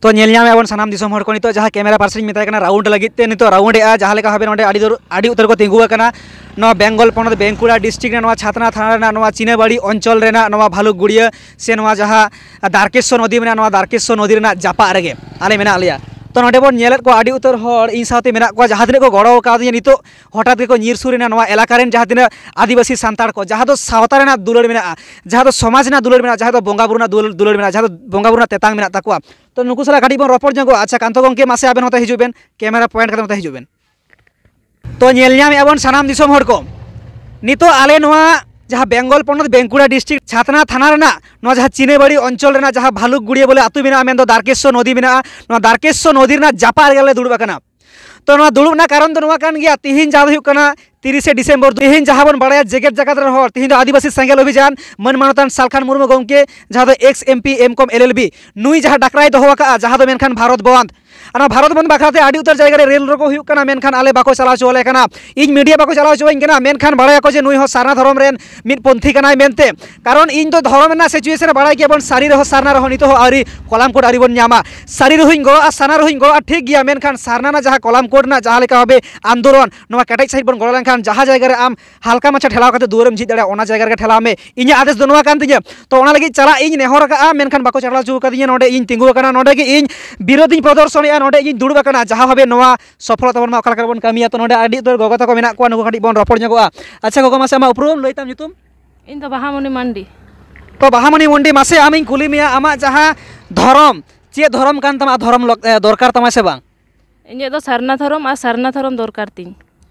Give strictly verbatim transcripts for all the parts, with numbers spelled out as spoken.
ᱛᱚ, ᱧᱮᱞ ᱧᱟᱢᱮᱫᱼᱟ ᱵᱚᱱ ᱥᱟᱱᱟᱢ ᱫᱤᱥᱚᱢ ᱦᱚᱲ ᱠᱚ, ᱱᱤᱛᱚᱜ ᱡᱟᱦᱟᱸ ᱠᱮᱢᱮᱨᱟ ᱯᱟᱨᱥᱚᱱ ᱤᱧ ᱢᱮᱛᱟᱭ ᱠᱟᱱᱟ ᱨᱟᱣᱩᱱᱰ ᱞᱟᱹᱜᱤᱫ ᱛᱮ, ᱱᱤᱛᱚᱜ ᱨᱟᱣᱩᱱᱰ ᱮᱫᱼᱟ, ᱡᱟᱦᱟᱸ ᱞᱮᱠᱟ ᱵᱷᱟᱵᱮ ᱱᱚᱰᱮ ᱟᱹᱰᱤ ᱫᱚᱨ-, ᱟᱹᱰᱤ ᱩᱛᱟᱹᱨ ᱠᱚ ᱛᱤᱸᱜᱩ ᱟᱠᱟᱱᱟ ᱱᱚᱣᱟ ᱵᱮᱝᱜᱚᱞ ᱯᱚᱱᱚᱛ ᱵᱮᱝᱠᱩᱲᱟ ᱰᱤᱥᱴᱨᱤᱠᱴ ᱨᱮ, ᱱᱚᱣᱟ ᱪᱷᱟᱛᱱᱟ ᱛᱷᱟᱱᱟ ᱨᱮᱱᱟᱜ ᱱᱚᱣᱟ ᱪᱤᱱᱟᱹᱵᱟᱲᱤ ᱚᱧᱪᱚᱞ ᱨᱮᱱᱟᱜ ᱱᱚᱣᱟ ᱵᱷᱟᱞᱩᱠ ᱜᱩᱲᱤᱭᱟᱹ ᱥᱮ ᱱᱚᱣᱟ ᱡᱟᱦᱟᱸ ᱫᱟᱨᱠᱮᱥᱥᱚ ᱱᱚᱫᱤ ᱢᱮᱱᱟᱜᱼᱟ, ᱱᱚᱣᱟ ᱫᱟᱨᱠᱮᱥᱥᱚ ᱱᱚᱫᱤ ᱨᱮᱱᱟᱜ ᱡᱟᱯᱟᱜ ᱨᱮᱜᱮ ᱟᱞᱮ ᱢᱮᱱᱟᱜ ᱞᱮᱭᱟ᱾ ᱛᱚ, ᱱᱚᱰᱮ ᱵᱚᱱ ᱧᱮᱞᱮᱫ ᱠᱚᱣᱟ ᱟᱹᱰᱤ ᱩᱛᱟᱹᱨ ᱦᱚᱲ ᱤᱧ ᱥᱟᱶᱛᱮ ᱢᱮᱱᱟᱜ ᱠᱚᱣᱟ, ᱡᱟᱦᱟᱸ ᱛᱤᱱᱟᱹᱜ ᱠᱚ ᱜᱚᱲᱚ ᱟᱠᱟᱫᱤᱧᱟ᱾ ᱱᱤᱛᱚᱜ ᱦᱚᱴᱟᱛ ᱜᱮᱠᱚ ᱧᱤᱨ ᱥᱩᱨ ᱮᱱᱟ ᱱᱚᱣᱟ ᱮᱞᱟᱠᱟ ᱨᱮᱱ ᱡᱟᱦᱟᱸ ᱛᱤᱱᱟᱹᱜ ᱟᱹᱫᱤᱵᱟᱹᱥᱤ ᱥᱟᱱᱛᱟᱲ ᱠᱚ, ᱡᱟᱦᱟᱸ ᱫᱚ ᱥᱟᱶᱛᱟ ᱨᱮᱱᱟᱜ ᱫᱩᱞᱟᱹᱲ ᱢᱮᱱᱟᱜᱼᱟ, ᱡᱟᱦᱟᱸ ᱫᱚ ᱥᱚᱢᱟᱡᱽ ᱨᱮᱱᱟᱜ ᱫᱩᱞᱟᱹᱲ ᱢᱮᱱᱟᱜᱼᱟ, ᱡᱟᱦᱟᱸ ᱫᱚ ᱵᱚᱸᱜᱟ ᱵᱩᱨᱩ ᱨᱮᱱᱟᱜ ᱫᱩᱞᱟᱹᱲ, ᱫᱩᱞᱟᱹᱲ ᱢᱮᱱᱟᱜᱼᱟ, ᱡᱟᱦᱟᱸ ᱫᱚ ᱵᱚᱸᱜᱟ ᱵᱩᱨᱩ ᱨᱮᱱᱟᱜ ᱛᱮᱛᱟᱝ ᱢᱮᱱᱟᱜ ᱛᱟᱠᱚᱣᱟ᱾ ᱛᱚ, ᱱᱩᱠᱩ ᱥᱟᱞᱟᱜ ᱠᱟᱹᱴᱤᱡ ᱵᱚᱱ ᱨᱚᱯᱚᱲ ᱧᱚᱜᱚᱜᱼᱟ᱾ ᱟᱪᱪᱷᱟ, ᱠᱟᱱᱛᱚ ᱜᱚᱢᱠᱮ, ᱢᱟᱥᱮ ᱟᱵᱮᱱ ᱱᱚᱛᱮ ᱦᱤᱡᱩᱜ ᱵᱮᱱ, ᱠᱮᱢᱮᱨᱟ ᱯᱚᱭᱮᱱᱴ ᱠᱟᱛᱮ ᱱᱚᱛᱮ ᱦᱤᱡᱩᱜ ᱵᱮᱱ᱾ ᱛᱚ, ᱧᱮᱞ ᱧᱟᱢᱮᱫᱼᱟ ᱵᱚᱱ ᱥᱟᱱᱟᱢ ᱫᱤᱥᱚᱢ ᱦᱚᱲ ᱠᱚ, ᱱᱤᱛᱚᱜ ᱟᱞᱮ ᱱᱚᱣᱟ ᱡᱟᱦᱟᱸ ᱵᱮᱝᱜᱚᱞ ᱯᱚᱱᱚᱛ ᱵᱮᱝᱠᱩᱲᱟ ᱰᱤᱥᱴᱨᱤᱠᱴ ᱪᱷᱟᱛᱱᱟ ᱛᱷᱟᱱᱟ ᱨᱮᱱᱟᱜ ᱱᱚᱣᱟ ᱡᱟᱦᱟᱸ ᱪᱤᱱᱟᱹᱵᱟᱲᱤ ᱚᱧᱪᱚᱞ ᱨᱮᱱᱟᱜ ᱡᱟᱦᱟᱸ ᱵᱷᱟᱞᱩᱠ ᱜᱩᱲᱤᱭᱟᱹ ᱵᱚᱞᱮ ᱟᱹᱛᱩ ᱢᱮᱱᱟᱜᱼᱟ, ᱢᱮᱱᱫᱚ ᱫᱟᱨᱠᱮᱥᱥᱚ ᱱᱚᱫᱤ ᱢᱮᱱᱟᱜᱼᱟ, ᱱᱚᱣᱟ ᱫᱟᱨᱠᱮᱥᱥᱚ ᱱᱚᱫᱤ ᱨᱮᱱᱟᱜ ᱡᱟᱯᱟᱜ ᱨᱮᱜᱮ ᱞᱮ ᱫᱩᱲᱩᱵ ᱟᱠᱟᱱᱟ᱾ ᱛᱚ, ᱱᱚᱣᱟ ᱫᱩᱲᱩᱵ ᱨᱮᱱᱟᱜ ᱠᱟᱨᱚᱱ ᱫᱚ ᱱᱚᱣᱟ ᱠᱟᱱ ᱜᱮᱭᱟ, ᱛᱤᱦᱤᱧ ᱡᱟᱦᱟᱸ ᱫᱚ ᱦᱩᱭᱩᱜ ᱠᱟᱱᱟ ᱛᱤᱨᱤᱥᱮ ᱰᱤᱥᱮᱢᱵᱚᱨ, ᱛᱤᱦᱤᱧ ᱡᱟᱦᱟᱸ ᱵᱚᱱ ᱵᱟᱲᱟᱭᱟ ᱡᱮᱜᱮᱛ ᱡᱟᱠᱟᱛ ᱨᱮᱱ ᱦᱚᱲ, ᱛᱤᱦᱤᱧ ᱫᱚ ᱟᱹᱫᱤᱵᱟᱹᱥᱤ ᱥᱮᱸᱜᱮᱞ ᱚᱵᱷᱤᱡᱟᱱ ᱢᱟᱹᱱ ᱢᱟᱱᱚᱛᱟᱱ ᱥᱟᱞᱠᱷᱟᱱ ᱢᱩᱨᱢᱩ ᱜᱚᱢᱠᱮ, ᱡᱟᱦᱟᱸ ᱫᱚ ᱮᱠᱥ ᱮᱢ ᱯᱤ ᱮᱢ ᱠᱚᱢ ᱮᱞ ᱮᱞ ᱵᱤ, ᱱᱩᱭ ᱡᱟᱦᱟᱸ ᱰᱟᱠᱨᱟᱭ ᱫᱚᱦᱚ ᱟᱠᱟᱫᱼᱟ, ᱡᱟᱦᱟᱸ ᱫᱚ ᱢᱮᱱᱠᱷᱟᱱ ᱵᱷᱟᱨᱚᱛ ᱵᱚᱱᱫᱷ, ᱚᱱᱟ ᱵᱷᱟᱨᱚᱛ ᱵᱚᱱᱫᱷ ᱵᱟᱠᱷᱨᱟ ᱛᱮ ᱟᱹᱰᱤ ᱩᱛᱟᱹᱨ ᱡᱟᱭᱜᱟ ᱨᱮ ᱨᱮᱞ ᱨᱳᱠᱳ ᱦᱩᱭᱩᱜ ᱠᱟᱱᱟ, ᱢᱮᱱᱠᱷᱟᱱ ᱟᱞᱮ ᱵᱟᱠᱚ ᱪᱟᱞᱟᱣ ᱦᱚᱪᱚ ᱟᱞᱮ ᱠᱟᱱᱟ᱾ ᱤᱧ ᱢᱤᱰᱤᱭᱟ ᱵᱟᱠᱚ ᱪᱟᱞᱟᱣ ᱦᱚᱪᱚᱣᱟᱹᱧ ᱠᱟᱱᱟ, ᱢᱮᱱᱠᱷᱟᱱ ᱵᱟᱲᱟᱭᱟᱠᱚ ᱡᱮ ᱱᱩᱭ ᱦᱚᱸ ᱥᱟᱨᱱᱟ ᱫᱷᱚᱨᱚᱢ ᱨᱮᱱ ᱢᱤᱫ ᱯᱚᱱᱛᱷᱤ ᱠᱟᱱᱟᱭ ᱢᱮᱱᱛᱮ᱾ ᱠᱟᱨᱚᱱ ᱤᱧ ᱫᱚ ᱫᱷᱚᱨᱚᱢ ᱨᱮᱱᱟᱜ ᱥᱤᱪᱩᱭᱮᱥᱚᱱ ᱨᱮ ᱵᱟᱲᱟᱭ ᱜᱮᱭᱟ ᱵᱚᱱ, ᱥᱟᱹᱨᱤ ᱨᱮᱦᱚᱸ ᱥᱟᱨᱱᱟ ᱨᱮᱦᱚᱸ ᱱᱤᱛᱚᱜ ᱦᱚᱸ ᱟᱹᱣᱨᱤ ᱠᱚᱞᱟᱢ ᱠᱳᱰ ᱟᱹᱣᱨᱤ ᱵᱚᱱ ᱧᱟᱢᱟ᱾ ᱥᱟᱹᱨᱤ ᱨᱮᱦᱚᱸᱧ ᱜᱚᱲᱚᱜᱼᱟ, ᱥᱟᱨᱱᱟ ᱨᱮᱦᱚᱸᱧ ᱜᱚᱲᱚᱜᱼᱟ, ᱴᱷᱤᱠ ᱜᱮᱭᱟ, ᱢᱮᱱᱠᱷᱟᱱ ᱥᱟᱨᱱᱟ ᱨᱮᱱᱟᱜ ᱡᱟᱦᱟᱸ ᱠᱚᱞᱟᱢ ᱠᱳᱰ ᱨᱮᱱᱟᱜ ᱡᱟᱦᱟᱸ ᱞᱮᱠᱟ ᱵᱷᱟᱵᱮ ᱟᱱᱫᱳᱞᱚᱱ, ᱱᱚᱣᱟ ᱠᱮᱴᱮᱡ ᱥᱟᱺᱦᱤᱡ ᱵᱚᱱ ᱜᱚᱲᱚ ᱞᱮᱱᱠᱷᱟᱱ ᱡᱟᱦᱟᱸ ᱡᱟᱭᱜᱟ ᱨᱮ ᱟᱢ ᱦᱟᱞᱠᱟ ᱢᱟᱪᱷᱟ ᱴᱷᱮᱞᱟᱣ ᱠᱟᱛᱮ ᱫᱩᱣᱟᱹᱨᱮᱢ ᱡᱷᱤᱡ ᱫᱟᱲᱮᱭᱟᱜᱼᱟ, ᱚᱱᱟ ᱡᱟᱭᱜᱟ ᱨᱮᱜᱮ ᱴᱷᱮᱞᱟᱣ ᱢᱮ᱾ ᱤᱧᱟᱹᱜ ᱟᱫᱮᱥ ᱫᱚ ᱱᱚᱣᱟ ᱠᱟᱱ ᱛᱤᱧᱟᱹ᱾ ᱛᱚ, ᱚᱱᱟ ᱞᱟᱹᱜᱤᱫ ᱪᱟᱞᱟᱜ ᱤᱧ ᱱᱮᱦᱚᱨ ᱟᱠᱟᱫᱼᱟ, ᱢᱮᱱᱠᱷᱟᱱ ᱵᱟᱠᱚ ᱪᱟᱞᱟᱣ ᱦᱚᱪᱚ ᱟᱠᱟᱫᱤᱧᱟ᱾ ᱱᱚᱰᱮ ᱤᱧ ᱛᱤᱸᱜᱩ ᱟᱠᱟᱱᱟ, ᱱᱚᱰᱮ ᱜᱮ ᱤᱧ ᱵᱤᱨᱳᱫᱷᱤᱧ ᱯᱨᱚᱫᱚᱨᱥᱚᱱᱮᱫᱼᱟ, ᱱᱚᱰᱮ ᱤᱧ ᱫᱩᱲᱩᱵ ᱟᱠᱟᱱᱟ᱾ ᱡᱟᱦᱟᱸ ᱵᱷᱟᱵᱮ ᱱᱚᱣᱟ ᱥᱚᱯᱷᱚᱞᱚᱛᱟ ᱵᱚᱱ ᱢᱟ, ᱚᱠᱟ ᱞᱮᱠᱟ ᱨᱮᱵᱚᱱ ᱠᱟᱹᱢᱤᱭᱟ᱾ ᱛᱚ, ᱱᱚᱰᱮ ᱟᱹᱰᱤ ᱩᱛᱟᱹᱨ ᱜᱚᱜᱚ ᱛᱟᱠᱚ ᱢᱮᱱᱟᱜ ᱠᱚᱣᱟ, ᱱᱩᱠᱩ ᱠᱟᱹᱴᱤᱡ ᱵᱚᱱ ᱨᱚᱯᱚᱲ ᱧᱚᱜᱚᱜᱼᱟ᱾ ᱟᱪᱪᱷᱟ ᱜᱚᱜᱚ, ᱢᱟᱥᱮ ᱟᱢᱟᱜ ᱩᱯᱨᱩᱢ ᱞᱟᱹᱭ ᱛᱟᱢ, ᱧᱩᱛᱩᱢ? ᱤᱧ ᱫᱚ ᱵᱟᱦᱟᱢᱚᱱᱤ ᱢᱟᱱᱰᱤ᱾ ᱛᱚ, ᱵᱟᱦᱟᱢᱚᱱᱤ ᱢᱟᱱᱰᱤ, ᱢᱟᱥᱮ ᱟᱢᱤᱧ ᱠᱩᱞᱤ ᱢᱮᱭᱟ, ᱟᱢᱟᱜ ᱡᱟᱦᱟᱸ ᱫᱷᱚᱨᱚᱢ, ᱪᱮᱫ ᱫᱷᱚᱨᱚᱢ ᱠᱟᱱ ᱛᱟᱢᱟ, ᱟᱨ ᱫᱷᱚᱨᱚᱢ ᱞᱚᱠ-, ᱮ, ᱫᱚᱨᱠᱟᱨ ᱛᱟᱢᱟ ᱥᱮ ᱵᱟᱝ? ᱤᱧᱟᱹᱜ ᱫᱚ ᱥᱟᱨᱱᱟ ᱫᱷᱚᱨᱚᱢ, ᱟᱨ ᱥᱟᱨᱱᱟ ᱫᱷᱚᱨᱚᱢ ᱫᱚᱨᱠᱟᱨ ᱛᱤᱧ᱾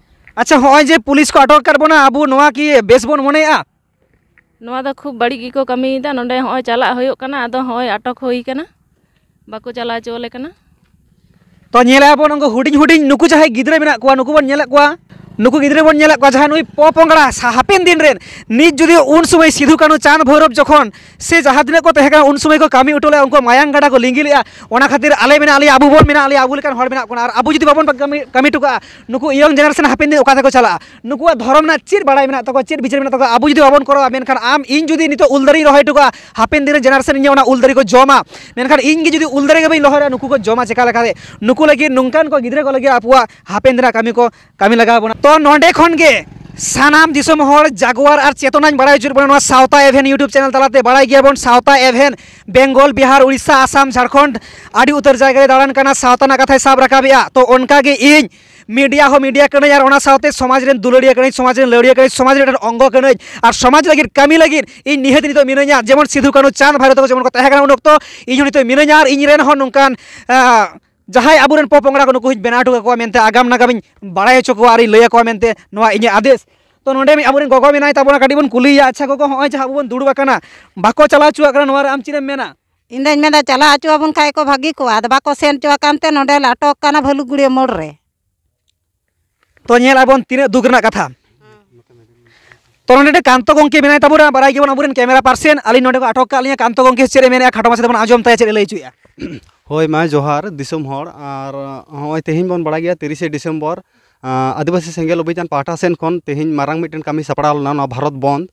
ᱟᱪᱪᱷᱟ, ᱦᱚᱸᱜᱼᱚᱭ ᱡᱮ ᱯᱩᱞᱤᱥ ᱠᱚ ᱟᱴᱚᱠ ᱟᱠᱟᱫ ᱵᱚᱱᱟ, ᱟᱵᱚ ᱱᱚᱣᱟ ᱠᱤ ᱵᱮᱥ ᱵᱚᱱ ᱢᱚᱱᱮᱭᱮᱜᱼᱟ? ᱱᱚᱣᱟ ᱫᱚ ᱠᱷᱩᱵ ᱵᱟᱹᱲᱤᱡ ᱜᱮᱠᱚ ᱠᱟᱹᱢᱤᱭᱮᱫᱟ᱾ ᱱᱚᱰᱮ ᱦᱚᱸᱜᱼᱚᱭ ᱪᱟᱞᱟᱜ ᱦᱩᱭᱩᱜ ᱠᱟᱱᱟ, ᱟᱫᱚ ᱦᱚᱸᱜᱼᱚᱭ ᱟᱴᱚᱠ ᱦᱩᱭ ᱠᱟᱱᱟ, ᱵᱟᱠᱚ ᱪᱟᱞᱟᱣ ᱦᱚᱪᱚ ᱟᱞᱮ ᱠᱟᱱᱟ᱾ ᱛᱚ, ᱧᱮᱞᱮᱜᱼᱟ ᱵᱚᱱ, ᱩᱱᱠᱩ ᱦᱩᱰᱤᱧ ᱦᱩᱰᱤᱧ ᱱᱩᱠᱩ ᱡᱟᱦᱟᱸᱭ ᱜᱤᱫᱽᱨᱟᱹ ᱢᱮᱱᱟᱜ ᱠᱚᱣᱟ, ᱱᱩᱠᱩ ᱵᱚᱱ ᱧᱮᱞᱮᱫ ᱠᱚᱣᱟ, ᱱᱩᱠᱩ ᱜᱤᱫᱽᱨᱟᱹ ᱵᱚᱱ ᱧᱮᱞᱮᱫ ᱠᱚᱣᱟ, ᱡᱟᱦᱟᱸᱭ ᱱᱩᱭ ᱯᱚᱯᱚᱝᱲᱟ ᱥᱟ-, ᱦᱟᱯᱮᱱ ᱫᱤᱱ ᱨᱮᱱ, ᱱᱤᱛ ᱡᱩᱫᱤ ᱩᱱ ᱥᱚᱢᱚᱭ ᱥᱤᱫᱷᱩ, ᱠᱟᱹᱱᱦᱩ, ᱪᱟᱸᱫᱽ, ᱵᱷᱳᱭᱨᱚᱵ ᱡᱚᱠᱷᱚᱱ ᱥᱮ ᱡᱟᱦᱟᱸ ᱛᱤᱱᱟᱹᱜ ᱠᱚ ᱛᱟᱦᱮᱸ ᱠᱟᱱᱟ, ᱩᱱ ᱥᱚᱢᱚᱭ ᱠᱚ ᱠᱟᱹᱢᱤ ᱦᱚᱴᱚ ᱞᱮᱫᱼᱟ, ᱩᱱᱠᱩ ᱢᱟᱭᱟᱝ ᱜᱟᱰᱟ ᱠᱚ ᱞᱤᱸᱜᱤ ᱞᱮᱫᱼᱟ, ᱚᱱᱟ ᱠᱷᱟᱹᱛᱤᱨ ᱟᱞᱮ ᱢᱮᱱᱟᱜ ᱞᱮᱭᱟ, ᱟᱵᱚ ᱵᱚᱱ ᱢᱮᱱᱟᱜ ᱞᱮᱭᱟ, ᱟᱵᱚ ᱞᱮᱠᱟᱱ ᱦᱚᱲ ᱢᱮᱱᱟᱜ ᱵᱚᱱᱟ᱾ ᱟᱨ ᱟᱵᱚ ᱡᱩᱫᱤ ᱵᱟᱵᱚᱱ ᱠᱟᱹᱢᱤ, ᱠᱟᱹᱢᱤ ᱦᱚᱴᱚ ᱠᱟᱜᱼᱟ, ᱱᱩᱠᱩ young generation ᱦᱟᱯᱮᱱ ᱫᱤᱱ ᱚᱠᱟ ᱛᱮᱠᱚ ᱪᱟᱞᱟᱜᱼᱟ? ᱱᱩᱠᱩᱣᱟᱜ ᱫᱷᱚᱨᱚᱢ ᱨᱮᱱᱟᱜ ᱪᱮᱫ ᱵᱟᱲᱟᱭ ᱢᱮᱱᱟᱜ ᱛᱟᱠᱚᱣᱟ, ᱪᱮᱫ ᱵᱤᱪᱟᱹᱨ ᱢᱮᱱᱟᱜ ᱛᱟᱠᱚᱣᱟ? ᱟᱵᱚ ᱡᱩᱫᱤ ᱵᱟᱵᱚᱱ ᱠᱚᱨᱟᱣᱟ, ᱢᱮᱱᱠᱷᱟᱱ ᱟᱢ ᱤᱧ ᱡᱩᱫᱤ ᱱᱤᱛᱚᱜ ᱩᱞ ᱫᱟᱨᱮᱧ ᱨᱚᱦᱚᱭ ᱦᱚᱴᱚ ᱠᱟᱜᱼᱟ, ᱦᱟᱯᱮᱱ ᱫᱤᱱ ᱨᱮ generation ᱤᱧᱟᱹᱜ ᱚᱱᱟ ᱩᱞ ᱫᱟᱨᱮ ᱠᱚ ᱡᱚᱢᱟ, ᱢᱮᱱᱠᱷᱟᱱ ᱤᱧ ᱜᱮ ᱡᱩᱫᱤ ᱩᱞ ᱫᱟᱨᱮ ᱜᱮ ᱵᱟᱹᱧ ᱨᱚᱦᱚᱭᱟ, ᱱᱩᱠᱩ ᱠᱚ ᱡᱚᱢᱟ ᱪᱮᱠᱟ ᱞᱮᱠᱟᱛᱮ? ᱱᱩᱠᱩ ᱞᱟᱹᱜᱤᱫ, ᱱᱚᱝᱠᱟᱱ ᱠᱚ ᱜᱤᱫᱽᱨᱟᱹ ᱠᱚ ᱞᱟᱹᱜᱤᱫ ᱟᱵᱚᱣᱟᱜ ᱦᱟᱯᱮᱱ ᱫᱤᱱ ᱨᱮᱱᱟᱜ ᱠᱟᱹᱢᱤ ᱠᱚ ᱠᱟᱹᱢᱤ ᱞᱟᱜᱟᱣ ᱵᱚᱱᱟ᱾ ᱛᱚ ᱱᱚᱸᱰᱮ ᱠᱷᱚᱱ ᱜᱮ ᱥᱟᱱᱟᱢ ᱫᱤᱥᱚᱢ ᱦᱚᱲ ᱡᱟᱜᱣᱟᱨ ᱟᱨ ᱪᱮᱛᱚᱱᱟᱧ ᱵᱟᱲᱟᱭ ᱦᱚᱪᱚᱭᱮᱫ ᱵᱚᱱᱟ ᱱᱚᱣᱟ ᱥᱟᱶᱛᱟ ᱮᱵᱷᱮᱱ YouTube channel ᱛᱟᱞᱟᱛᱮ᱾ ᱵᱟᱲᱟᱭ ᱜᱮᱭᱟᱵᱚᱱ ᱥᱟᱶᱛᱟ ᱮᱵᱷᱮᱱ ᱵᱮᱝᱜᱚᱞ, ᱵᱤᱦᱟᱨ, ᱩᱲᱤᱥᱥᱟ, ᱟᱥᱟᱢ, ᱡᱷᱟᱲᱠᱷᱚᱸᱰ ᱟᱹᱰᱤ ᱩᱛᱟᱹᱨ ᱡᱟᱭᱜᱟ ᱨᱮ ᱫᱟᱬᱟᱱ ᱠᱟᱱᱟ, ᱥᱟᱶᱛᱟ ᱨᱮᱱᱟᱜ ᱠᱟᱛᱷᱟᱭ ᱥᱟᱵ ᱨᱟᱠᱟᱵᱮᱜᱼᱟ᱾ ᱛᱚ ᱚᱱᱠᱟ ᱜᱮ ᱤᱧ media ᱦᱚᱸ media ᱠᱟᱹᱱᱟᱹᱧ ᱟᱨ ᱚᱱᱟ ᱥᱟᱶᱛᱮ ᱥᱚᱢᱟᱡᱽ ᱨᱮᱱ ᱫᱩᱞᱟᱹᱲᱤᱭᱟᱹ ᱠᱟᱹᱱᱟᱹᱧ, ᱥᱚᱢᱟᱡᱽ ᱨᱮᱱ ᱞᱟᱹᱣᱲᱤᱭᱟᱹ ᱠᱟᱹᱱᱟᱹᱧ, ᱥᱚᱢᱟᱡᱽ ᱨᱮᱱ ᱢᱤᱫᱴᱮᱱ ᱚᱝᱜᱚ ᱠᱟᱹᱱᱟᱹᱧ᱾ ᱟᱨ ᱥᱚᱢᱟᱡᱽ ᱞᱟᱹᱜᱤᱫ ᱠᱟᱹᱢᱤ ᱞᱟᱹᱜᱤᱫ ᱤᱧ ᱱᱤᱦᱟᱹᱛ ᱱᱤᱛᱚᱜ ᱢᱤᱱᱟᱹᱧᱟ᱾ ᱡᱮᱢᱚᱱ ᱥᱤᱫᱷᱩ, ᱠᱟᱹᱱᱦᱩ, ᱪᱟᱸᱫᱽ, ᱵᱷᱟᱭᱨᱳ ᱛᱟᱠᱚ ᱡᱮᱢᱚᱱ ᱠᱚ ᱛᱟᱦᱮᱸ ᱠᱟᱱᱟ ᱩᱱ ᱚᱠᱛᱚ, ᱤᱧ ᱦᱚᱸ ᱱᱤᱛᱚᱜ ᱢᱤᱱᱟᱹᱧᱟ᱾ ᱟᱨ ᱤᱧ ᱨᱮᱱ ᱦᱚᱸ ᱱᱚᱝᱠᱟᱱ, ᱟᱸ, ᱡᱟᱦᱟᱸᱭ ᱟᱵᱚᱨᱮᱱ ᱯᱚᱯᱚᱝᱲᱟ ᱠᱚ, ᱱᱩᱠᱩ ᱦᱚᱸᱧ ᱵᱮᱱᱟᱣ ᱦᱚᱴᱚ ᱠᱟᱠᱚᱣᱟ ᱢᱮᱱᱛᱮ, ᱟᱜᱟᱢ ᱱᱟᱜᱟᱢᱤᱧ ᱵᱟᱲᱟᱭ ᱦᱚᱪᱚ ᱠᱚᱣᱟ ᱟᱨᱤᱧ ᱞᱟᱹᱭ ᱟᱠᱚᱣᱟ ᱢᱮᱱᱛᱮ, ᱱᱚᱣᱟ ᱤᱧᱟᱹᱜ ᱟᱫᱮᱥ᱾ ᱛᱚ ᱱᱚᱸᱰᱮ ᱢᱤᱫ ᱟᱵᱚᱨᱮᱱ ᱜᱚᱜᱚ ᱢᱮᱱᱟᱭ ᱛᱟᱵᱚᱱᱟ, ᱠᱟᱹᱴᱤᱡ ᱵᱚᱱ ᱠᱩᱞᱤᱭᱮᱭᱟ᱾ ᱟᱪᱪᱷᱟ ᱜᱚᱜᱚ, ᱦᱚᱸᱜᱼᱚᱭ ᱡᱟᱦᱟᱸ ᱟᱵᱚ ᱵᱚᱱ ᱫᱩᱲᱩᱵ ᱟᱠᱟᱱᱟ, ᱵᱟᱠᱚ ᱪᱟᱞᱟᱣ ᱦᱚᱪᱚᱣᱟᱜ ᱠᱟᱱᱟ, ᱱᱚᱣᱟ ᱨᱮ ᱟᱢ ᱪᱮᱫ ᱮᱢ ᱢᱮᱱᱟ? ᱤᱧ ᱫᱚᱧ ᱢᱮᱱᱫᱟ, ᱪᱟᱞᱟᱣ ᱦᱚᱪᱚ ᱟᱵᱚᱱ ᱠᱷᱟᱡ ᱠᱚ ᱵᱷᱟᱹᱜᱤ ᱠᱚᱜᱼᱟ, ᱟᱫᱚ ᱵᱟᱠᱚ ᱥᱮᱱ ᱦᱚᱪᱚ ᱟᱠᱟᱱ ᱛᱮ ᱱᱚᱸᱰᱮ ᱞᱮ ᱟᱴᱚᱠ ᱠᱟᱱᱟ ᱵᱷᱟᱹᱞᱩᱠᱜᱩᱲᱤᱭᱟᱹ ᱢᱳᱲ ᱨᱮ᱾ ᱛᱚ ᱧᱮᱞ ᱟᱵᱚᱱ ᱛᱤᱱᱟᱹᱜ ᱫᱩᱠ ᱨᱮᱱᱟᱜ ᱠᱟᱛᱷᱟ᱾ ᱛᱚ ᱱᱚᱸᱰᱮ ᱠᱟᱱᱛᱚ ᱜᱚᱢᱠᱮ ᱢᱮᱱᱟᱭ ᱛᱟᱵᱚᱱᱟ, ᱵᱟᱲᱟᱭ ᱜᱮᱭᱟᱵᱚᱱ ᱟᱵᱚᱨᱮᱱ camera person᱾ ᱟᱹᱞᱤᱧ ᱱᱚᱸᱰᱮ ᱠᱚ ᱟᱴᱚᱠ ᱠᱟᱜ ᱞᱤᱧᱟ, ᱠᱟᱱᱛᱚ ᱜᱚᱢᱠᱮ ᱪᱮᱫ ᱮ ᱢᱮᱱᱮᱫᱼᱟ, ᱠᱷᱟᱴᱚ ᱢᱟᱪᱷᱟ ᱛᱮᱵᱚᱱ ᱟᱸᱡᱚᱢ ᱛᱟᱭᱟ ᱪᱮᱫ ᱮ ᱞᱟᱹᱭ ᱦᱚᱪᱚᱭᱮᱫᱼᱟ᱾ ᱦᱳᱭ, ᱢᱟ ᱡᱚᱦᱟᱨ ᱫᱤᱥᱚᱢ ᱦᱚᱲ᱾ ᱟᱨ ᱱᱚᱜᱼᱚᱭ ᱛᱮᱦᱮᱧ ᱵᱚᱱ ᱵᱟᱲᱟᱭ ᱜᱮᱭᱟ ᱛᱤᱨᱤᱥᱮ ᱰᱤᱥᱮᱢᱵᱚᱨ, ᱟᱸ, ᱟᱹᱫᱤᱵᱟᱹᱥᱤ ᱥᱮᱸᱜᱮᱞ ᱚᱵᱷᱤᱡᱟᱱ ᱯᱟᱦᱴᱟ ᱥᱮᱱ ᱠᱷᱚᱱ ᱛᱮᱦᱮᱧ ᱢᱟᱨᱟᱝ ᱢᱤᱫᱴᱮᱱ ᱠᱟᱹᱢᱤ ᱥᱟᱯᱲᱟᱣ ᱞᱮᱱᱟ, ᱱᱚᱣᱟ ᱵᱷᱟᱨᱚᱛ ᱵᱚᱱᱫᱷ᱾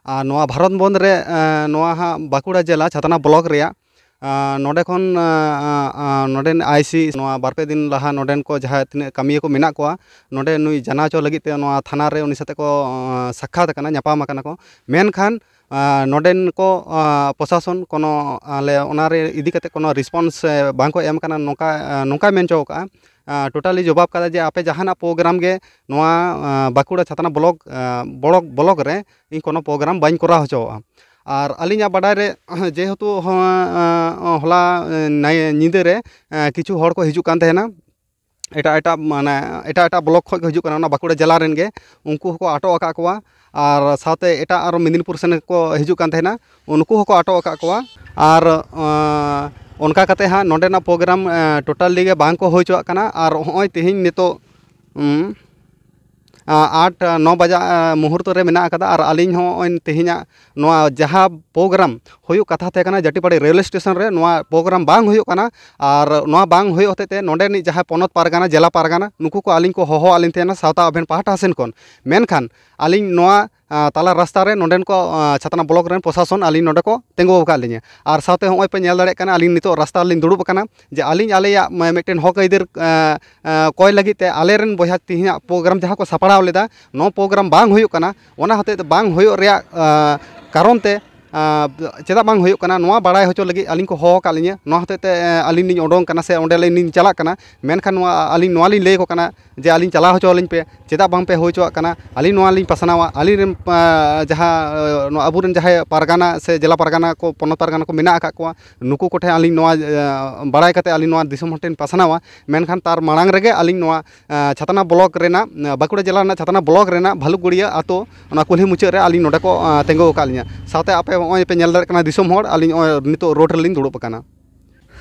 ᱟᱨ ᱱᱚᱣᱟ ᱵᱷᱟᱨᱚᱛ ᱵᱚᱱᱫᱷ ᱨᱮ, ᱟᱸ, ᱱᱚᱣᱟ ᱦᱟᱸᱜ ᱵᱟᱸᱠᱩᱲᱟ ᱡᱮᱞᱟ ᱪᱷᱟᱛᱱᱟ block ᱨᱮᱭᱟᱜ, ᱟᱸ, ᱱᱚᱰᱮ ᱠᱷᱚᱱ, ᱟᱸ, ᱟᱸ, ᱱᱚᱰᱮᱱ IC ᱱᱚᱣᱟ ᱵᱟᱨ ᱯᱮ ᱫᱤᱱ ᱞᱟᱦᱟ ᱱᱚᱰᱮᱱ ᱠᱚ ᱡᱟᱦᱟᱸ ᱛᱤᱱᱟᱹᱜ ᱠᱟᱹᱢᱤᱭᱟᱹ ᱠᱚ ᱢᱮᱱᱟᱜ ᱠᱚᱣᱟ, ᱱᱚᱰᱮ ᱱᱩᱭ ᱡᱟᱱᱟᱣ ᱦᱚᱪᱚ ᱞᱟᱹᱜᱤᱫ ᱛᱮ ᱱᱚᱣᱟ ᱛᱷᱟᱱᱟ ᱨᱮ ᱩᱱᱤ ᱥᱟᱛᱮ ᱠᱚ, ᱟᱸ, ᱥᱟᱠᱠᱷᱟᱛ ᱟᱠᱟᱱᱟ, ᱧᱟᱯᱟᱢ ᱟᱠᱟᱱᱟ ᱠᱚ᱾ ᱢᱮᱱᱠᱷᱟᱱ, ᱟᱸ, ᱱᱚᱰᱮᱱ ᱠᱚ, ᱟᱸ, ᱯᱨᱚᱥᱟᱥᱚᱱ ᱠᱳᱱᱳ ᱟᱞᱮ ᱚᱱᱟ ᱨᱮ ᱤᱫᱤ ᱠᱟᱛᱮ ᱠᱳᱱᱳ response, ᱮ, ᱵᱟᱝ ᱠᱚ ᱮᱢ ᱟᱠᱟᱱᱟ, ᱱᱚᱝᱠᱟ, ᱟᱸ, ᱱᱚᱝᱠᱟᱭ ᱢᱮᱱ ᱦᱚᱪᱚ ᱟᱠᱟᱫᱼᱟ᱾ ᱟᱸ, totally ᱡᱚᱵᱟᱵ ᱠᱟᱫᱟ ᱡᱮ ᱟᱯᱮ ᱡᱟᱦᱟᱱᱟᱜ program ᱜᱮ ᱱᱚᱣᱟ, ᱟᱸ, ᱵᱟᱸᱠᱩᱲᱟ ᱪᱷᱟᱛᱱᱟ block, ᱟᱸ, block, block ᱨᱮ ᱤᱧ ᱠᱳᱱᱳ program ᱵᱟᱹᱧ ᱠᱚᱨᱟᱣ ᱦᱚᱪᱚᱣᱟᱜᱼᱟ᱾ ᱟᱨ ᱟᱹᱞᱤᱧᱟᱜ ᱵᱟᱰᱟᱭ ᱨᱮ ᱡᱮᱦᱮᱛᱩ ᱦᱚᱸ, ᱟᱸ, ᱦᱚᱞᱟ, ᱮᱸ, ᱱᱟᱭ-, ᱧᱤᱫᱟᱹ ᱨᱮ, ᱮᱸ, ᱠᱤᱪᱷᱩ ᱦᱚᱲ ᱠᱚ ᱦᱤᱡᱩᱜ ᱠᱟᱱ ᱛᱟᱦᱮᱱᱟ, ᱮᱴᱟᱜ ᱮᱴᱟᱜ, ᱢᱟᱱᱮ, ᱮᱴᱟᱜ ᱮᱴᱟᱜ block ᱠᱷᱚᱱ ᱠᱚ ᱦᱤᱡᱩᱜ ᱠᱟᱱᱟ, ᱚᱱᱟ ᱵᱟᱸᱠᱩᱲᱟ ᱡᱮᱞᱟ ᱨᱮᱱ ᱜᱮ, ᱩᱱᱠᱩ ᱦᱚᱸᱠᱚ ᱟᱴᱚᱠ ᱟᱠᱟᱫ ᱠᱚᱣᱟ᱾ ᱟᱨ ᱥᱟᱶᱛᱮ ᱮᱴᱟᱜ ᱟᱨᱚ ᱢᱮᱫᱤᱱᱤᱯᱩᱨ ᱥᱮᱱ ᱠᱚ ᱦᱤᱡᱩᱜ ᱠᱟᱱ ᱛᱟᱦᱮᱱᱟ, ᱩᱱᱠᱩ ᱦᱚᱸᱠᱚ ᱟᱴᱚᱠ ᱟᱠᱟᱫ ᱠᱚᱣᱟ᱾ ᱟᱨ, ᱟᱸ, ᱚᱱᱠᱟ ᱠᱟᱛᱮ ᱦᱟᱸᱜ ᱱᱚᱰᱮᱱᱟᱜ program, ᱮᱸ, totally ᱜᱮ ᱵᱟᱝ ᱠᱚ ᱦᱩᱭ ᱦᱚᱪᱚᱣᱟᱜ ᱠᱟᱱᱟ᱾ ᱟᱨ ᱦᱚᱸᱜᱼᱚᱭ ᱛᱮᱦᱮᱧ ᱱᱤᱛᱚᱜ, ᱩᱸ, ᱟᱴ ᱱᱚ ᱵᱟᱡᱟᱜ ᱢᱩᱦᱩᱨᱛᱚ ᱨᱮ ᱢᱮᱱᱟᱜ ᱟᱠᱟᱫᱟ᱾ ᱟᱨ ᱟᱹᱞᱤᱧ ᱦᱚᱸ ᱱᱚᱜᱼᱚᱭ ᱛᱮᱦᱮᱧᱟᱜ ᱱᱚᱣᱟ ᱡᱟᱦᱟᱸ ᱯᱨᱳᱜᱨᱟᱢ ᱦᱩᱭᱩᱜ ᱠᱟᱛᱷᱟ ᱛᱟᱦᱮᱸ ᱠᱟᱱᱟ ᱡᱟᱹᱴᱤᱯᱟᱲᱤ ᱨᱮᱞᱣᱮ ᱥᱴᱮᱥᱚᱱ ᱨᱮ, ᱱᱚᱣᱟ ᱯᱨᱳᱜᱨᱟᱢ ᱵᱟᱝ ᱦᱩᱭᱩᱜ ᱠᱟᱱᱟ᱾ ᱟᱨ ᱱᱚᱣᱟ ᱵᱟᱝ ᱦᱩᱭᱩᱜ ᱦᱚᱛᱮᱡ ᱛᱮ ᱱᱚᱰᱮᱱᱤᱡ ᱡᱟᱦᱟᱸᱭ ᱯᱚᱱᱚᱛ ᱯᱟᱨᱜᱟᱱᱟ, ᱡᱮᱞᱟ ᱯᱟᱨᱜᱟᱱᱟ, ᱱᱩᱠᱩ ᱠᱚ ᱟᱹᱞᱤᱧ ᱠᱚ ᱦᱚᱦᱚᱣᱟᱫ ᱞᱤᱧ ᱛᱟᱦᱮᱱᱟ ᱥᱟᱶᱛᱟ ᱟᱵᱷᱮᱱ ᱯᱟᱦᱴᱟ ᱥᱮᱱ ᱠᱷᱚᱱ᱾ ᱢᱮᱱᱠᱷᱟᱱ ᱟᱹᱞᱤᱧ ᱱᱚᱣᱟ ᱛᱟᱞᱟ ᱨᱟᱥᱛᱟ ᱨᱮ ᱱᱚᱰᱮᱱ ᱠᱚ ᱪᱷᱟᱛᱱᱟ ᱵᱞᱚᱠ ᱨᱮᱱ ᱯᱨᱚᱥᱟᱥᱚᱱ ᱟᱹᱞᱤᱧ ᱱᱚᱰᱮ ᱠᱚ ᱛᱤᱸᱜᱩ ᱟᱠᱟᱫ ᱞᱤᱧᱟᱹ᱾ ᱟᱨ ᱥᱟᱶᱛᱮ ᱦᱚᱸᱜᱼᱚᱭ ᱯᱮ ᱧᱮᱞ ᱫᱟᱲᱮᱭᱟᱜ ᱠᱟᱱᱟ, ᱟᱹᱞᱤᱧ ᱱᱤᱛᱚᱜ ᱨᱟᱥᱛᱟ ᱨᱮᱞᱤᱧ ᱫᱩᱲᱩᱵ ᱟᱠᱟᱱᱟ, ᱡᱮ ᱟᱹᱞᱤᱧ ᱟᱞᱮᱭᱟᱜ ᱢᱤᱫᱴᱮᱱ ᱦᱚᱠ ᱟᱹᱭᱫᱟᱹᱨ ᱠᱚᱭ ᱞᱟᱹᱜᱤᱫ ᱛᱮ ᱟᱞᱮᱨᱮᱱ ᱵᱚᱭᱦᱟ ᱛᱮᱦᱮᱧᱟᱜ ᱯᱨᱳᱜᱨᱟᱢ ᱡᱟᱦᱟᱸ ᱠᱚ ᱥᱟᱯᱲᱟᱣ ᱞᱮᱫᱟ, ᱱᱚᱣᱟ ᱯᱨᱳᱜᱨᱟᱢ ᱵᱟᱝ ᱦᱩᱭᱩᱜ ᱠᱟᱱᱟ᱾ ᱚᱱᱟ ᱦᱚᱛᱮᱡ ᱛᱮ ᱵᱟᱝ ᱦᱩᱭᱩᱜ ᱨᱮᱭᱟᱜ ᱠᱟᱨᱚᱱ ᱛᱮ ᱪᱮᱫᱟᱜ ᱵᱟᱝ ᱦᱩᱭᱩᱜ ᱠᱟᱱᱟ, ᱱᱚᱣᱟ ᱵᱟᱲᱟᱭ ᱦᱚᱪᱚ ᱞᱟᱹᱜᱤᱫ ᱟᱹᱞᱤᱧ ᱠᱚ ᱦᱚᱦᱚ ᱟᱠᱟᱫ ᱞᱤᱧᱟᱹ᱾ ᱱᱚᱣᱟ ᱦᱚᱛᱮᱡ ᱛᱮ ᱟᱹᱞᱤᱧ ᱞᱤᱧ ᱩᱰᱩᱝ ᱠᱟᱱᱟ ᱥᱮ ᱚᱸᱰᱮ ᱞᱤᱧ ᱪᱟᱞᱟᱜ ᱠᱟᱱᱟ᱾ ᱢᱮᱱᱠᱷᱟᱱ ᱱᱚᱣᱟ ᱟᱹᱞᱤᱧ ᱱᱚᱣᱟ ᱞᱤᱧ ᱞᱟᱹᱭ ᱟᱠᱚ ᱠᱟᱱᱟ ᱡᱮ ᱟᱹᱞᱤᱧ ᱪᱟᱞᱟᱣ ᱦᱚᱪᱚ ᱟᱹᱞᱤᱧ ᱯᱮ, ᱪᱮᱫᱟᱜ ᱵᱟᱝ ᱯᱮ ᱦᱩᱭ ᱦᱚᱪᱚᱣᱟᱜ ᱠᱟᱱᱟ? ᱟᱹᱞᱤᱧ ᱱᱚᱣᱟ ᱞᱤᱧ ᱯᱟᱥᱱᱟᱣᱟ, ᱟᱹᱞᱤᱧ ᱨᱮᱱ ᱡᱟᱦᱟᱸ ᱱᱚᱣᱟ ᱟᱵᱚᱨᱮᱱ ᱡᱟᱦᱟᱸᱭ ᱯᱟᱨᱜᱟᱱᱟ ᱥᱮ ᱡᱮᱞᱟ ᱯᱟᱨᱜᱟᱱᱟ ᱠᱚ, ᱯᱚᱱᱚᱛ ᱯᱟᱨᱜᱟᱱᱟ ᱠᱚ ᱢᱮᱱᱟᱜ ᱟᱠᱟᱫ ᱠᱚᱣᱟ, ᱱᱩᱠᱩ ᱠᱚᱴᱷᱮᱱ ᱟᱹᱞᱤᱧ ᱱᱚᱣᱟ ᱵᱟᱲᱟᱭ ᱠᱟᱛᱮ ᱟᱹᱞᱤᱧ ᱱᱚᱣᱟ ᱫᱤᱥᱚᱢ ᱦᱚᱲ ᱴᱷᱮᱱ ᱯᱟᱥᱱᱟᱣᱟ᱾ ᱢᱮᱱᱠᱷᱟᱱ ᱛᱟᱨ ᱢᱟᱲᱟᱝ ᱨᱮᱜᱮ ᱟᱹᱞᱤᱧ ᱱᱚᱣᱟ ᱪᱷᱟᱛᱱᱟ ᱵᱞᱚᱠ ᱨᱮᱱᱟᱜ, ᱵᱟᱸᱠᱩᱲᱟ ᱡᱮᱞᱟ ᱨᱮᱱᱟᱜ ᱪᱷᱟᱛᱱᱟ ᱵᱞᱚᱠ ᱨᱮᱱᱟᱜ ᱵᱷᱟᱞᱩᱠᱜᱩᱲᱤᱭᱟᱹ ᱟᱛᱳ, ᱚᱱᱟ ᱠᱩᱞᱦᱤ ᱢᱩᱪᱟᱹᱫ ᱨᱮ ᱟᱹᱞᱤᱧ ᱱᱚᱰᱮ ᱠᱚ ᱛᱤᱸᱜᱩ ᱟᱠᱟᱫ ᱞᱤᱧᱟ᱾ ᱥᱟᱶᱛᱮ ᱟᱯᱮ ᱱᱚᱜᱼᱚᱭ ᱯᱮ ᱧᱮᱞ ᱫᱟᱲᱮᱭᱟᱜ ᱠᱟᱱᱟ ᱫᱤᱥᱚᱢ ᱦᱚᱲ, ᱟᱹᱞᱤᱧ ᱱᱚᱜᱼᱚᱭ ᱱᱤᱛᱚᱜ ᱨᱳᱰ ᱨᱮᱞᱤᱧ ᱫᱩᱲᱩᱵ ᱟᱠᱟᱱᱟ᱾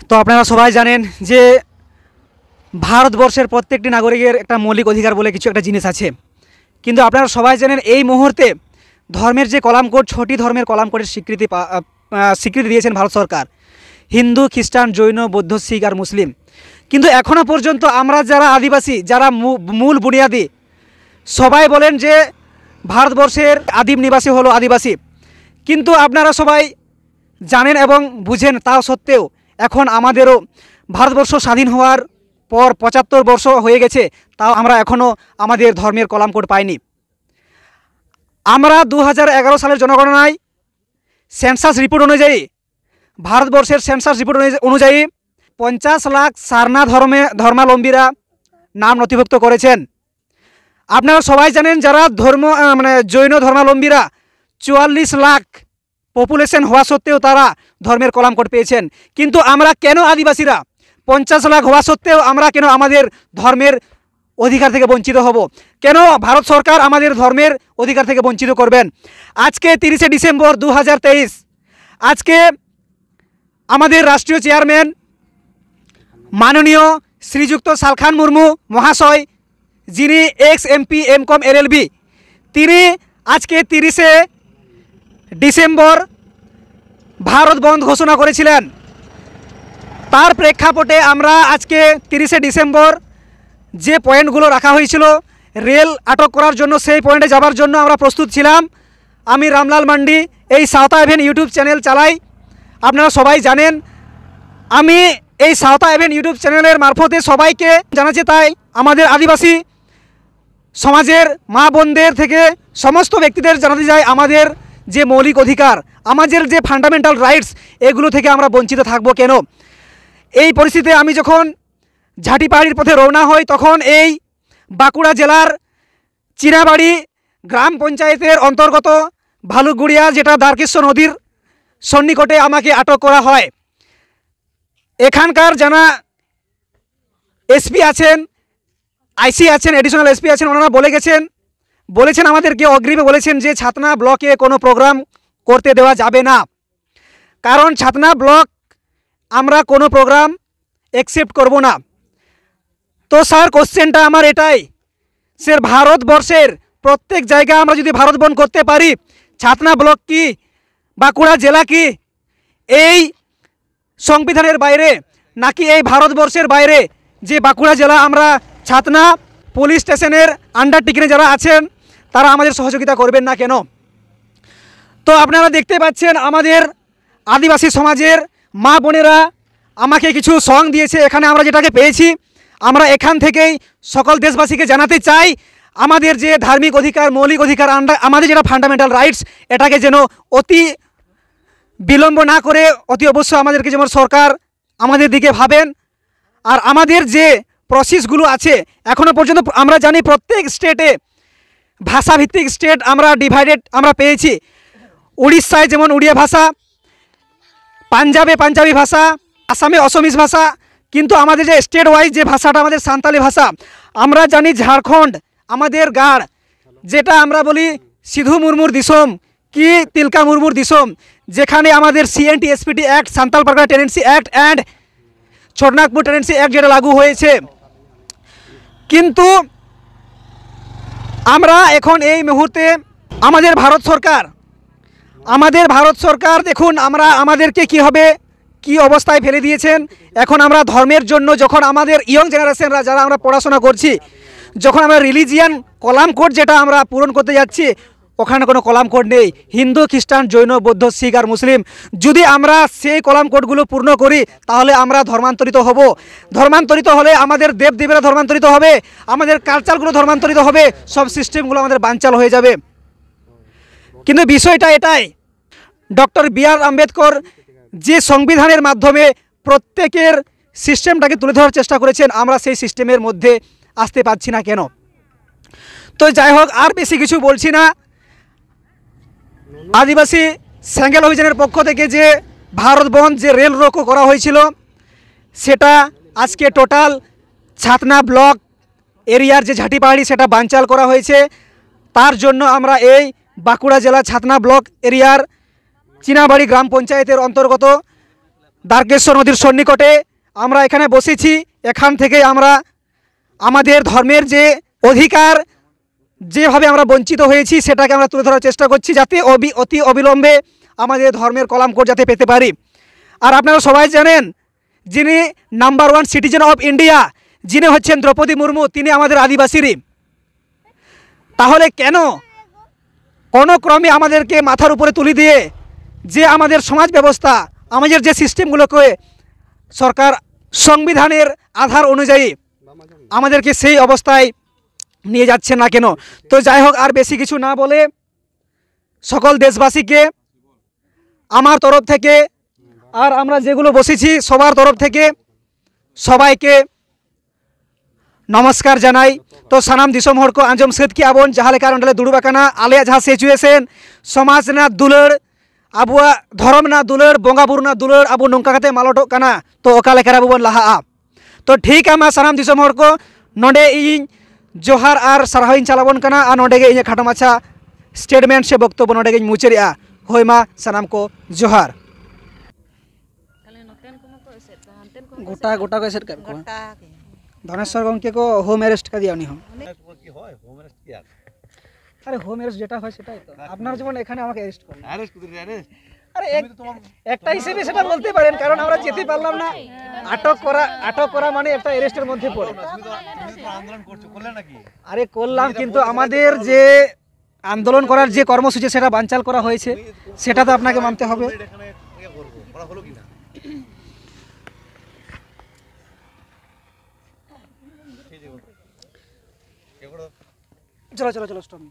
তো আপনারা সবাই জানেন যে ভারতবর্ষের প্রত্যেকটি নাগরিকের একটা মৌলিক অধিকার বলে কিছু একটা জিনিস আছে, কিন্তু আপনারা সবাই জানেন এই মুহূর্তে ধর্মের যে কলাম কোড, ছটি ধর্মের কলাম কোডের স্বীকৃতি পা- আহ, আহ, স্বীকৃতি দিয়েছেন ভারত সরকার, হিন্দু, খ্রিস্টান, জৈন, বৌদ্ধ, শিখ আর মুসলিম। কিন্তু এখনও পর্যন্ত আমরা যারা আদিবাসী, যারা মূ- মূল বুনিয়াদি, সবাই বলেন যে ভারতবর্ষের আদিম নিবাসী হলো আদিবাসী। কিন্তু আপনারা সবাই জানেন এবং বুঝেন, তাও সত্ত্বেও এখন আমাদেরও ভারতবর্ষ স্বাধীন হওয়ার পর পঁচাত্তর বর্ষ হয়ে গেছে, তাও আমরা এখনও আমাদের ধর্মের কলাম কোড পাইনি। আমরা দু হাজার এগারো সালের জনগণনায়, সেন্সাস রিপোর্ট অনুযায়ী, ভারতবর্ষের সেন্সাস রিপোর্ট অনুযায়ী, অনুযায়ী পঞ্চাশ লাখ সারনা ধর্মে ধর্মাবলম্বীরা নাম নথিভুক্ত করেছেন। আপনারা সবাই জানেন, যারা ধর্ম আহ, মানে জৈন ধর্মাবলম্বীরা চুয়াল্লিশ লাখ পপুলেশন হওয়া সত্ত্বেও তারা ধর্মের কলাম কোড পেয়েছেন। কিন্তু আমরা কেন আদিবাসীরা পঞ্চাশ লাখ হওয়া সত্ত্বেও আমরা কেন আমাদের ধর্মের অধিকার থেকে বঞ্চিত হব? কেন ভারত সরকার আমাদের ধর্মের অধিকার থেকে বঞ্চিত করবেন? আজকে তিরিশে ডিসেম্বর দু হাজার তেইশ, আজকে আমাদের রাষ্ট্রীয় চেয়ারম্যান মাননীয় শ্রীযুক্ত শালখান মুর্মু মহাশয় যিনি এক্স এমপি, এমকম, এলএলবি, তিনি আজকে তিরিশে ডিসেম্বর ভারত বন্ধ ঘোষণা করেছিলেন। তার প্রেক্ষাপটে আমরা আজকে তিরিশে ডিসেম্বর যে পয়েন্টগুলো রাখা হয়েছিল রেল আটক করার জন্য, সেই পয়েন্টে যাবার জন্য আমরা প্রস্তুত ছিলাম। আমি রামলাল মান্ডি, এই সাঁওতা এভেন ইউটিউব চ্যানেল চালাই, আপনারা সবাই জানেন। আমি এই সাঁওতা এভেন ইউটিউব চ্যানেলের মারফতে সবাইকে জানাতে চাই, আমাদের আদিবাসী সমাজের মা বোনদের থেকে সমস্ত ব্যক্তিদের জানাতে চাই, আমাদের যে মৌলিক অধিকার, আমাদের যে ফান্ডামেন্টাল রাইটস, এগুলো থেকে আমরা বঞ্চিত থাকবো কেন? এই পরিস্থিতিতে আমি যখন ঝাঁটি পাহাড়ির পথে রওনা হই, তখন এই বাঁকুড়া জেলার চিরাবাড়ি গ্রাম পঞ্চায়েতের অন্তর্গত ভালুকগুড়িয়া, যেটা দ্বারকেশ্বর নদীর সন্নিকটে, আমাকে আটক করা হয়। এখানকার যারা এসপি আছেন, আইসি আছেন, অ্যাডিশনাল এসপি আছেন, ওনারা বলে গেছেন, বলেছেন, আমাদেরকে অগ্রিমে বলেছেন যে ছাতনা ব্লকে কোনো প্রোগ্রাম করতে দেওয়া যাবে না, কারণ ছাতনা ব্লক আমরা কোনো প্রোগ্রাম অ্যাকসেপ্ট করব না। তো স্যার, কোশ্চেনটা আমার এটাই, স্যার, ভারতবর্ষের প্রত্যেক জায়গা আমরা যদি ভারত বন্ধ করতে পারি, ছাতনা ব্লক কি, বাঁকুড়া জেলা কি এই সংবিধানের বাইরে, নাকি এই ভারতবর্ষের বাইরে? যে বাঁকুড়া জেলা আমরা ছাতনা পুলিশ স্টেশনের আন্ডারটেকিংয়ে যারা আছেন, তারা আমাদের সহযোগিতা করবেন না কেন? তো আপনারা দেখতে পাচ্ছেন, আমাদের আদিবাসী সমাজের মা বোনেরা আমাকে কিছু সং দিয়েছে। এখানে আমরা যেটাকে পেয়েছি, আমরা এখান থেকেই সকল দেশবাসীকে জানাতে চাই, আমাদের যে ধার্মিক অধিকার, মৌলিক অধিকার, আন্ডা- আমাদের যেটা ফান্ডামেন্টাল রাইটস, এটাকে যেন অতি বিলম্ব না করে অতি অবশ্য আমাদেরকে যেমন সরকার আমাদের দিকে ভাবেন। আর আমাদের যে প্রসেসগুলো আছে, এখনও পর্যন্ত আমরা জানি প্রত্যেক স্টেটে ভাষাভিত্তিক স্টেট আমরা ডিভাইডেড আমরা পেয়েছি। উড়িষ্যায় যেমন উড়িয়া ভাষা, পাঞ্জাবে পাঞ্জাবি ভাষা, আসামে অসমিস ভাষা, কিন্তু আমাদের যে স্টেট ওয়াইজ যে ভাষাটা আমাদের সাঁওতালি ভাষা, আমরা জানি ঝাড়খণ্ড আমাদের গাড়, যেটা আমরা বলি সিধু মুর্মুর দিসম কি তিলকা মুর্মুর দিসম, যেখানে আমাদের CNT SPT act, Santal Pargana tenancy act and Chotanagpur tenancy act যেটা লাগু হয়েছে, কিন্তু আমরা এখন এই মুহূর্তে আমাদের ভারত সরকার, আমাদের ভারত সরকার দেখুন, আমরা আমাদেরকে কীভাবে, কী অবস্থায় ফেলে দিয়েছেন। এখন আমরা ধর্মের জন্য, যখন আমাদের ইয়ং জেনারেশনরা, যারা আমরা পড়াশোনা করছি, যখন আমরা রিলিজিয়ান কলাম কোড যেটা আমরা পূরণ করতে যাচ্ছি, ওখানে কোনো কলাম কোড নেই। হিন্দু, খ্রিস্টান, জৈন, বৌদ্ধ, শিখ আর মুসলিম, যদি আমরা সেই কলাম কোডগুলো পূর্ণ করি, তাহলে আমরা ধর্মান্তরিত হব। ধর্মান্তরিত হলে আমাদের দেবদেবীরা ধর্মান্তরিত হবে, আমাদের কালচারগুলো ধর্মান্তরিত হবে, সব সিস্টেমগুলো আমাদের বানচাল হয়ে যাবে। কিন্তু বিষয়টা এটাই, ডক্টর বি আর আম্বেদকর যে সংবিধানের মাধ্যমে প্রত্যেকের সিস্টেমটাকে তুলে ধরার চেষ্টা করেছেন, আমরা সেই সিস্টেমের মধ্যে আসতে পারছি না কেন? তো যাই হোক, আর বেশি কিছু বলছি না। আদিবাসী সেঙ্গেল অভিযানের পক্ষ থেকে যে ভারত বন্ধ, যে রেল রোকো করা হয়েছিল, সেটা আজকে টোটাল ছাতনা ব্লক এরিয়ার যে ঝাঁটি পাহাড়ি, সেটা বানচাল করা হয়েছে। তার জন্য আমরা এই বাঁকুড়া জেলা ছাতনা ব্লক এরিয়ার চিনাবাড়ি গ্রাম পঞ্চায়েতের অন্তর্গত দ্বারকেশ্বর নদীর সন্নিকটে আমরা এখানে বসেছি। এখান থেকে আমরা আমাদের ধর্মের যে অধিকার, যেভাবে আমরা বঞ্চিত হয়েছি, সেটাকে আমরা তুলে ধরার চেষ্টা করছি, যাতে অবি-, অতি অবিলম্বে আমাদের ধর্মের কলাম কোড যাতে পেতে পারি। আর আপনারা সবাই জানেন, যিনি number one citizen of India, যিনি হচ্ছেন দ্রৌপদী মুর্মু, তিনি আমাদের আদিবাসীরই। তাহলে কেন কোনো ক্রমে আমাদেরকে মাথার উপরে তুলে দিয়ে যে আমাদের সমাজ ব্যবস্থা, আমাদের যে সিস্টেমগুলোকে সরকার সংবিধানের আধার অনুযায়ী আমাদেরকে সেই অবস্থায় নিয়ে যাচ্ছে না কেন? তো যাই হোক, আর বেশি কিছু না বলে সকল দেশবাসীকে আমার তরফ থেকে আর আমরা যেগুলো বসেছি সবার তরফ থেকে সবাইকে ᱱᱚᱢᱚᱥᱠᱟᱨ ᱡᱟᱱᱟᱭ᱾ ᱛᱚ ᱥᱟᱱᱟᱢ ᱫᱤᱥᱚᱢ ᱦᱚᱲ ᱠᱚ ᱟᱸᱡᱚᱢ ᱥᱟᱹᱛ ᱠᱮᱜᱼᱟ ᱵᱚᱱ, ᱡᱟᱦᱟᱸ ᱞᱮᱠᱟ ᱱᱚᱸᱰᱮ ᱞᱮ ᱫᱩᱲᱩᱵ ᱟᱠᱟᱱᱟ, ᱟᱞᱮᱭᱟᱜ ᱡᱟᱦᱟᱸ ᱥᱤᱪᱩᱭᱮᱥᱚᱱ, ᱥᱚᱢᱟᱡᱽ ᱨᱮᱱᱟᱜ ᱫᱩᱞᱟᱹᱲ, ᱟᱵᱚᱣᱟᱜ ᱫᱷᱚᱨᱚᱢ ᱨᱮᱱᱟᱜ ᱫᱩᱞᱟᱹᱲ, ᱵᱚᱸᱜᱟ ᱵᱩᱨᱩ ᱨᱮᱱᱟᱜ ᱫᱩᱞᱟᱹᱲ, ᱟᱵᱚ ᱱᱚᱝᱠᱟ ᱠᱟᱛᱮ ᱢᱟᱞᱚᱴᱚᱜ ᱠᱟᱱᱟ, ᱛᱚ ᱚᱠᱟ ᱞᱮᱠᱟ ᱨᱮ ᱟᱵᱚ ᱵᱚᱱ ᱞᱟᱦᱟᱜᱼᱟ? ᱛᱚ ᱴᱷᱤᱠ ᱟ, ᱢᱟ ᱥᱟᱱᱟᱢ ᱫᱤᱥᱚᱢ ᱦᱚᱲ ᱠᱚ, ᱱᱚᱸᱰᱮ ᱤᱧ ᱡᱚᱦᱟᱨ ᱟᱨ ᱥᱟᱨᱦᱟᱣ ᱤᱧ ᱪᱟᱞ ᱟᱵᱚᱱ ᱠᱟᱱᱟ, ᱟᱨ ᱱᱚᱸᱰᱮ ᱜᱮ ᱤᱧᱟᱹᱜ ᱠᱷᱟᱴᱚ ᱢᱟᱪᱷᱟ ᱥᱴᱮᱴᱢᱮᱱᱴ ᱥᱮ ᱵᱚᱠᱛᱚᱵᱵᱚ ᱱᱚᱸᱰᱮ ᱜᱤᱧ ᱢᱩᱪᱟᱹᱫᱮᱜᱼᱟ᱾ ᱦᱳᱭ, ᱢᱟ ᱥᱟᱱᱟᱢ ᱠᱚ ᱡᱚᱦᱟᱨ᱾ ᱛᱟᱦᱞᱮ ᱱᱚᱛᱮᱱ ᱠᱚᱢᱟ ᱠᱚ ᱮᱥᱮᱫ ᱠᱚᱣᱟ, ᱦᱟᱱᱛᱮᱱ ᱠᱚᱦᱚᱸ ᱠᱚ ᱜᱚᱴᱟ, ᱮᱥᱮᱫ ᱜᱚᱴᱟ ᱠᱚ ᱮᱥᱮᱫ ᱠᱟᱜ ᱠᱚᱣᱟ᱾ ᱜᱚᱴᱟ ᱜᱮ᱾ ধনেশ্বর গঙ্কিকে হোম অ্যারেস্ট করে দেওয়া হলো। কি হয়, হোম অ্যারেস্ট কি আর? আরে, হোম অ্যারেস্ট যেটা হয় সেটাই তো। আপনারা যেমন এখানে আমাকে অ্যারেস্ট করলেন। অ্যারেস্ট করে অ্যারেস্ট। আরে, এক- একটা হিসেবে সেটা বলতে পারেন, কারণ আমরা যেতে পারলাম না। আটক করা, আটক করা মানে একটা অ্যারেস্টের মধ্যে পড়ে। তুমি তো তুমি তো আন্দোলন করছো, করলে নাকি? আরে, করলাম, কিন্তু আমাদের যে আন্দোলন করার যে কর্মসূচি, সেটা বানচাল করা হয়েছে, সেটা তো আপনাকে মানতে হবে। এখানে ইয়ে করবো, করা হলো কি না? চলো, চলো, চলো, স্টপ।